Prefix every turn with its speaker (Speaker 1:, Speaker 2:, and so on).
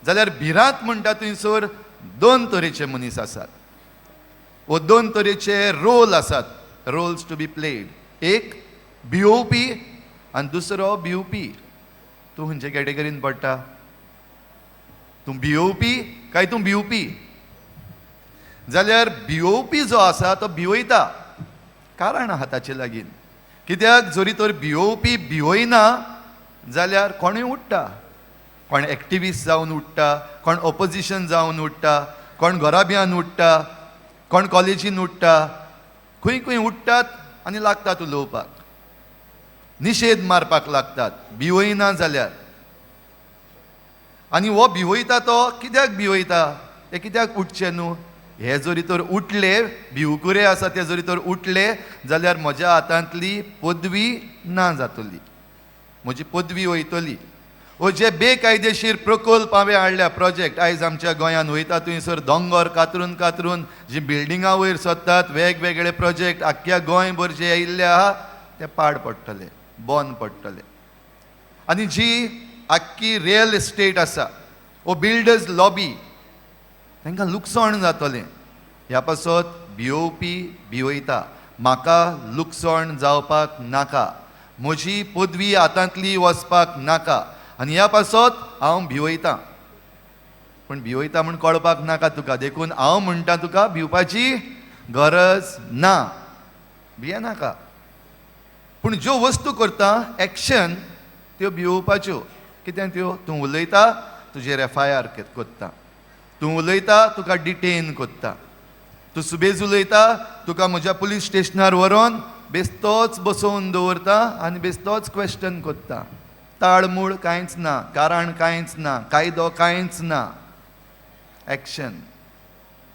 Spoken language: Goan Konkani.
Speaker 1: जाल्यार भिरांत म्हणटा थंयसर दोन तरेचे मनीस आसात वो दोन तरेचे रोल आसात, रोल्स टू बी प्लेड. एक भियोवपी आनी दुसरो भिवपी. तूं खंयचे कॅटेगरीन पडटा? तूं भियोवपी काय तूं भिवपी? जाल्यार भियोवपी जो आसा तो भिवयता, कारण आहा ताचे लागीं. कित्याक जरी तर भियोवपी भिवयना जाल्यार कोणूय उठ्ठा, कोण एक्टिविस्ट जावन उठ्ठा, कोण ओपोजिशन जावन उठ्ठा, कोण घराब्यान उठ्ठा, कोण कॉलेजीन उठ्ठा, खंय खंय उठ्ठात आनी लागतात उलोवपाक, निशेध मारपाक लागतात भिवयना जाल्यार. आनी हो भिवयता तो कित्याक भिवयता? ते कित्याक उठचे न्हू? हे जरी तर उठले, भिवकुरे आसा ते जरी तर उठले जाल्यार म्हज्या हातांतली पदवी ना जातली, म्हजी पदवी वयतली. वो जे बेकायदेशीर प्रकल्प हांवें हाडल्या, प्रोजेक्ट आयज आमच्या गोंयांत वयता थंयसर दोंगर कातरून कातरून जी बिल्डिंगां वयर सरतात, वेगवेगळे प्रोजेक्ट आख्ख्या गोंयभर जे येयल्ले आहा ते पाड पडटले, बंद पडटले. आनी जी आख्खी रियल इस्टेट आसा वो बिल्डर्स लॉबी, तांकां लुकसाण जातलें. ह्या पासत भियोवपी भिवयता, म्हाका लुकसाण जावपाक नाका, म्हजी पदवी हातांतली वचपाक नाका, आनी ह्या पासत हांव भिवयतां. पूण भिवयता म्हूण कळपाक नाका तुका, देखून हांव म्हणटा तुका भिवपाची गरज ना, भियेनाका. पूण ज्यो वस्तू करता एक्शन त्यो भिवोवपाच्यो. कितें त्यो? तूं उलयता तुजेर एफआयआर कोत्ता, तूं उलयता तुका डिटेन कोत्ता, तूं सुबेज उलयता तुका म्हज्या पुलीस स्टेशनार व्हरोन बेस्तोच बसोवन दवरता आनी बेस्तोच क्वेश्चन कोत्ता. ताळमूळ कांयच ना, कारण कांयच ना, कायदो कांयच ना, एक्शन.